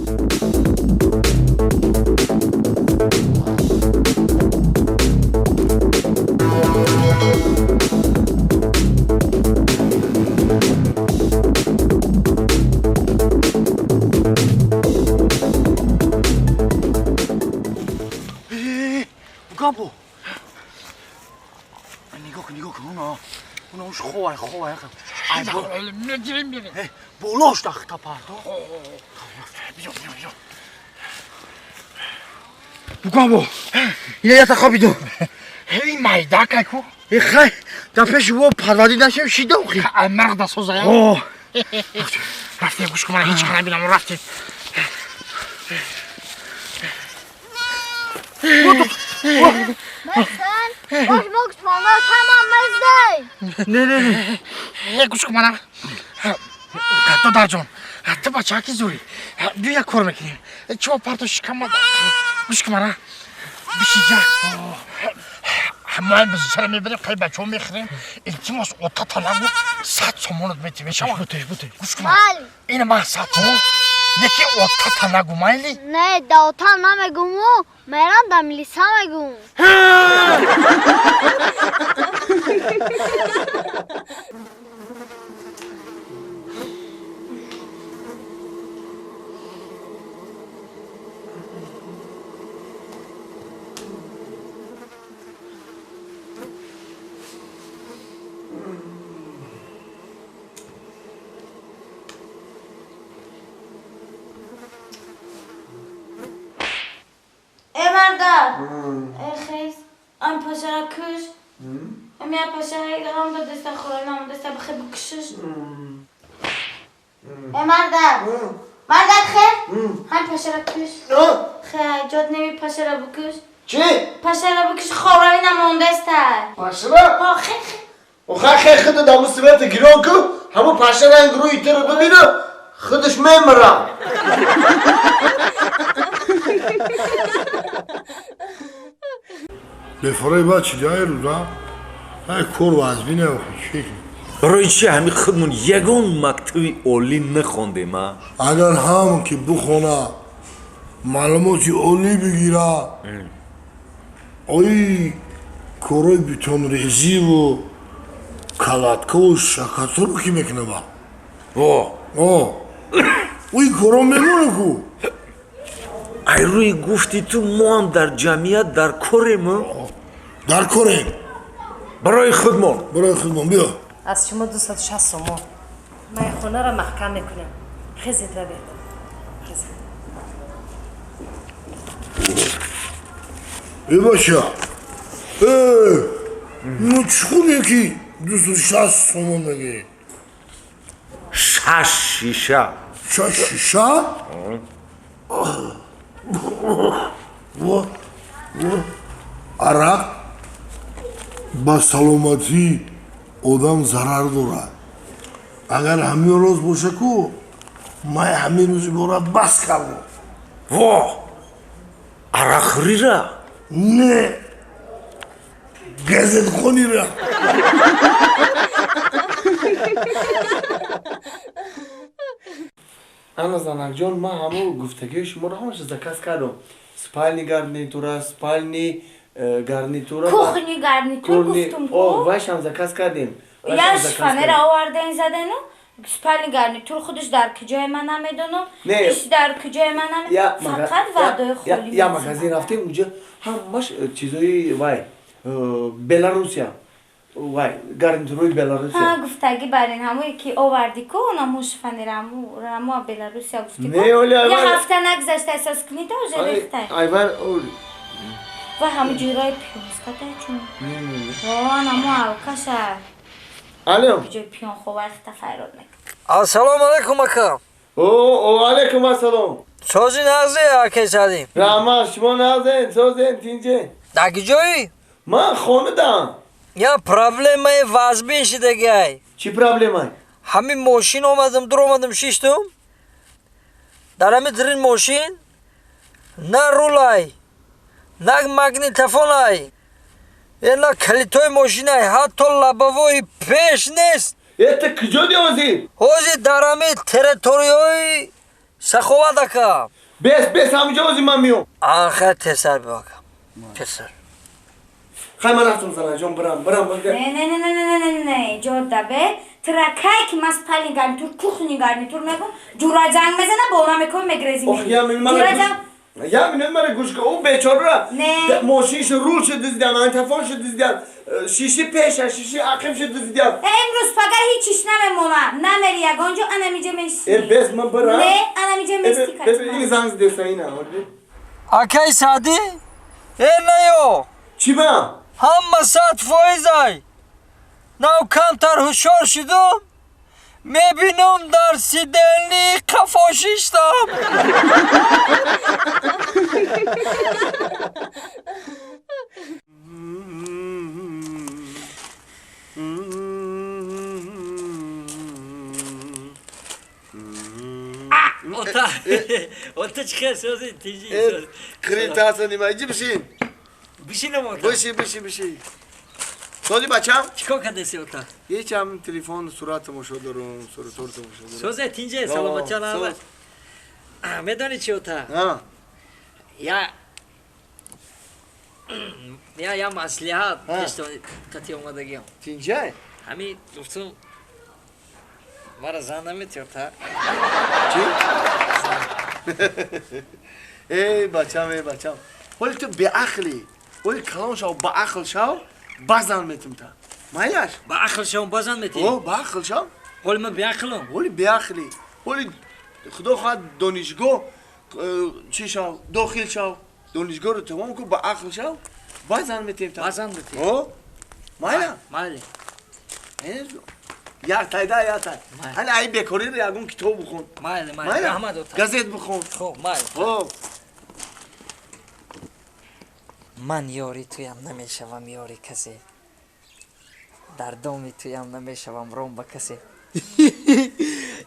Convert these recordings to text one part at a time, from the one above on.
Габо. Нигоҳ кун, нигоҳ кун, уна. Уна уш ховай, ховай. Ай, мегирем, мерем. Болош дахта пардо. Биё, биё, биё. Бугамбо. Ина ята хобидум. Эй, майда кай ку? Э, хай, да пеши во парвади нашем шидам хи. Ай, мағда созая. О. Рафтем, гӯш кун, ман ҳеҷ кара набинам, рафтем. مثلا باش مگسمانه تمام مزده. Не, не, не. Э, гӯш кун мана. Додарҷон, ту бачаки зӯрӣ. Биё, як кор мекунем. Чиво парто шикама. Гӯш кун мана. Бишиҷа. Моем бизчара мебарем, қай бачаҳо мехӯрем. Илтимос, ота талабу 100 сомонат метӣ мешава. Бутеш, бутеш. Гӯш кун мана. Бале. Ина ман 100 сомон. Яки ота танагу майли? Не, да отам намегуму, мерам да милиса мегум. Эй, марда! Эй, хез, ан пашара куш. Ами пашара гам ба даста хӯронам, даста бихе бикушиш. Эй, марда! Марда, хе? Ҳам пашара куш. Хе, ҷод неми пашара бикуш. Чӣ? Пашара бикуш, хӯрони намондаста. Пашара? Ҳо, хе, хе. Охай хе худ даму света гирон ку, ҳамун паша ранг рӯи туро бибину, худаш мемира. Бефарои баъд чи дай рӯза? Ай, кор вазбӣ неохи, чӣ? Барои чи ҳами худмон ягон мактаби олӣ нахондем, а? Агар ҳам ки бухона, маълумоти олӣ бигира, ои корҳои бетонрезиву калаткаву шакатуро ки мекунаба? О. О, ӯи корҳо мемона ку. Ай рӯи гуфти ту, мо ҳам дар ҷамъият дар корем? Дар корем. Барои худмон. Барои худмон, биё. Аз шумо 260 сомон. Ман хонаро маҳкам мекунам. Хезед, равед, хезед. Э, бача, э, ну чӣ худе ки 260 сомон мегирӣ? Шаш шиша. Шаш шиша. Во, во, арақ ба саломатӣ одам зарар дорад. Агар ҳамин роз боша ку, ман ҳамин рӯз иборат бас кардам. Во, арақхӯрира? Не, газетхонира. Ана, занакҷон, ман ҳамун гуфтагиҳои шуморо ҳамаша заказ кардам: спальный гарнитура, спальный гарнитура. Кухни гарнитур гуфтум ку. О, вайшам заказ кардем. Я шифонера оварден задену. Спальный гарнитур худаш дар куҷое ман намедонам. Иш дар куҷое ман намедонам. Фақат ваъдаи холӣ. Я магазин рафтем, унҷа ҳамаш чизои вай Беларусия, вай гарнитурои Беларусия. Ҳа, гуфтагӣ барин ҳамое ки овардӣ ку, онаму шифонера ҳамо Беларусия гуфтӣ ку. Не, оли. Я ҳафта нагзашта, эҳсос кунӣ, да уже рехтай. Айвар. Ва ҳаму ҷӯраи пиёзкатай чун. О, намо алкаша. Алло. Ҷои пиён ховай хта файрод мекунад. Ассалому алайкум, ака. О, алайкум ассалом. Сози, нағзи, акай Садим? Раҳмат, шумо нағзен, созен, тинҷен? Дар куҷоӣ? Ман хонадам. Я проблемаи вазбин шидагиай. Чӣ проблемай? Ҳамин мошин омадам, дур омадам, шиштум. Дар ҳамин дрин мошин на рулай, на магнитофонай, е на калитои мошинай, ҳатто лобовои пеш нест. Э, ту куҷо ди ҳозир? Ҳозир дар ҳамин территорияҳои Саховат ака. Бес, бес, ҳаминҷо ози ман миём. Ахе, тезтар биё ака. Тезтар. Хай, ман рафтум, занаҷон, бирам, бирам. Не, не, не, не, не, не, не, не, ҷода бе. Тра кай ки ман спальный гарнитур, кухонный гарнитур мегум, ҷура занг мезана, бора мекунӣ, мегрезӣ. Ох, я Ҷура занг я минут мара гӯш кун. Ӯ бечораро Не. мошиншо рулшо дуздидан, магнитофоншо дуздидан, шиши пеша, шиши ақибшо дуздидан. Имрӯз пага ҳичиш намемона. Намери ягон ҷо, анамиҷа мешинӣ. Э, бес, ман бирам. Не, анамиҷа мести. Ин занг задеса, ина. Акай Саъдӣ, э, наё. Чӣ ба? Ҳама 100%-ай. Нав камтар ҳушёр шудум, мебинам, дар сиденьи қафо шиштам. Ота, ота, чӣ хел сози, тинҷи? Критаса нима, иҷи бишин. Бишинам, ота? Бишин, бишин, бишин. Сози, бачам? Чӣ кор кардеси, ота? Ҳечам, телефон сурат тамошо дорум, суратор тамошо дорум. Созе, тинҷе, саломатиа нава. Медонӣ чӣ, ота? Я маслиҳат қати омадагиам. Тинҷай? Ҳами гуфтум, мара зан намети, ота? Чӣ? Эй бачам, эй бачам, ҳоли ту беақлӣ. Ҳоли калон шав, баақл шав, базан метум та. Майлаш? Баақл шавам, базан мети? О, баақл шав. Ҳоли ман беақлам. Ҳоли беақлӣ. Ҳоли худо хоҳад донишгоҳ чӣ шав, дохил шав, донишгоҳро тамом кун, баақл шав, базан метем та. Базан мети? О, майла? Майли. Як тайда, як тай. Ҳали ай бекориро ягон китоб бихон. Майли, майли, раҳмат, ота. Газет бихон. Хоб, майли. Хоб. Ман ёри туям, намешавам ёри касе, дар доми туям, намешавам ром ба касе.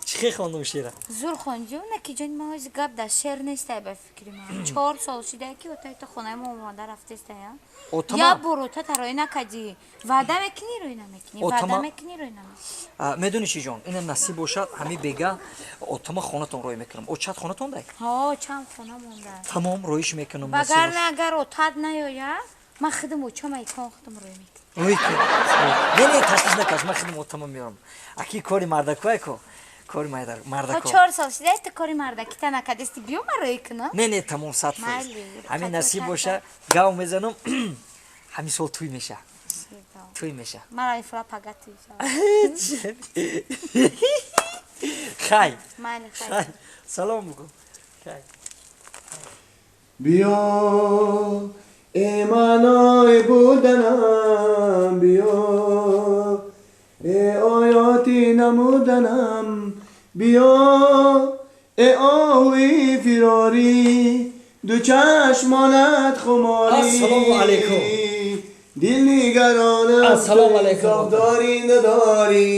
Чӣ хел хондум шеъра? Зур хонди, наки ҷони ма, ҳози гап дар шеър нестай. Ба фикри ман, 4 сол шидае ки отаи то хонаи мо омада рафтестая. Я бор ота тароӣ накардӣ. Ваъда мекунӣ, рӯй намекунӣ, ваъда мекунӣ, рӯй намекунӣ. Медонӣ чӣ, ҷон, ина насиб бошад, ҳами бега отама хонатон рӯй мекунам. Очат хонатон дай? Ҳо, чам хона монда. Тамом, рӯиш мекунам. Вагарна агар отат наёя, ман худам очама икон худам рӯй мекунам. Рӯй кун. Не, не, ташвиш накаш, ман худам отама меорам. Аки кори мардакое ко, кори мардако. 4 сол шида, ту кори мардакита накардести, биё ман рӯй кунам. Не, не, тамом, 100%. Ҳамин насиб боша, гав мезанам, ҳамин сол туй меша, туй меша. Мара ифра пага туй. Хай. Майли, хай. Салом букун, хай. Биё, э маънои буданам, биё, э оёти намуданам, биё, э оҳуи фирорӣ, ду чашмонат хуморӣ. Ассалому алайкум. Дил нигаронам. Ассалому алайкум. Дорӣ, надорӣ.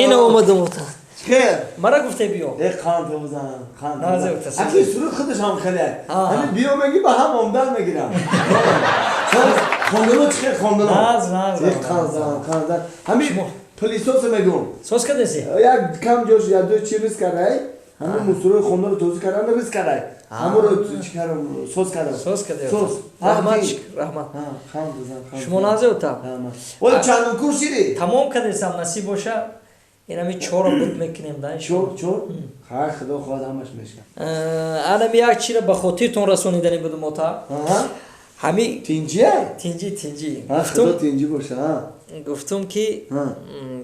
Ина омадам, ота. Хел? Мара гуфте биё. Э, қанд бизан, қанд. Аки суруд худаш ҳам хеле. Ҳамин биё меги, ба ҳам омдан мегирам. Хондано чӣ хел хондано? Наз, наз. Э, қанд зан, қанд зан. Ҳамин пылесос а мегум. Соз кардеси? Як кам ҷош, як ду чи рис кардай. Ҳамин мусурои хондаро тоза кардан, рис кардай. Ҳамонро чӣ кардам, соз кардам. Соз кардем. Соз. Раҳмат, раҳмат. Қанд бизан. Шумо назе, ота? Оли чандум курс шидӣ? Тамом кардесам, насиб боша, инами чорро буд мекунем да. Чор, чор. Хай, худо хоҳад, ҳамаш мешавад. Анами як чиро ба хотиртон расонидани будум, ота. Ҳами тинҷия? Тинҷи, тинҷи. Худо тинҷӣ боша. Гуфтум ки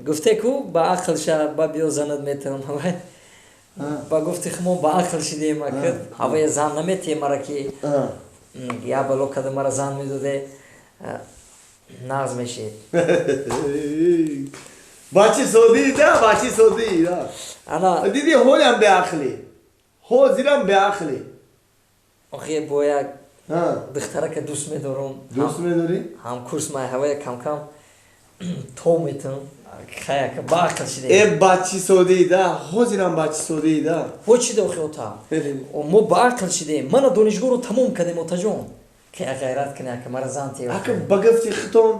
гуфте ку ба ақл ша, ба биё занат метавон. Ба гуфти хумо ба ақл шидем, ҳавая зан наметиҳе мара, ки я бало када мара зан медоде, нағз мешид. Бачи содӣ да, бачи содӣ да. Ана. Диди, ҳолям беақлӣ, ҳозирам беақлӣ. Охи, бо як духтарака дӯст медорам. Дӯст медорӣ? Ҳамкурс май, ҳавая камкам то метавон. Хаяка ба ақл шидем. Э, бачи содӣ да, ҳозирам бачи содӣ да. Бо чӣ да, охи, ота, мо ба ақл шидем, мана донишгоҳро тамом кардем, отаҷон, ки ғайрат кунӣ, ака, мара зан те. Ака, ба гуфти хитон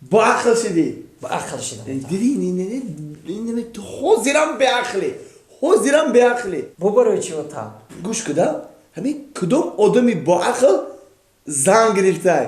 ба ақл шидӣ. Ба ақл шидам. Диди, ҳозирам беақлӣ. Ҳозирам беақлӣ. Бо барои чӣ ота? Гӯш куда, ҳамин кудом одами боақл зан гирифтай?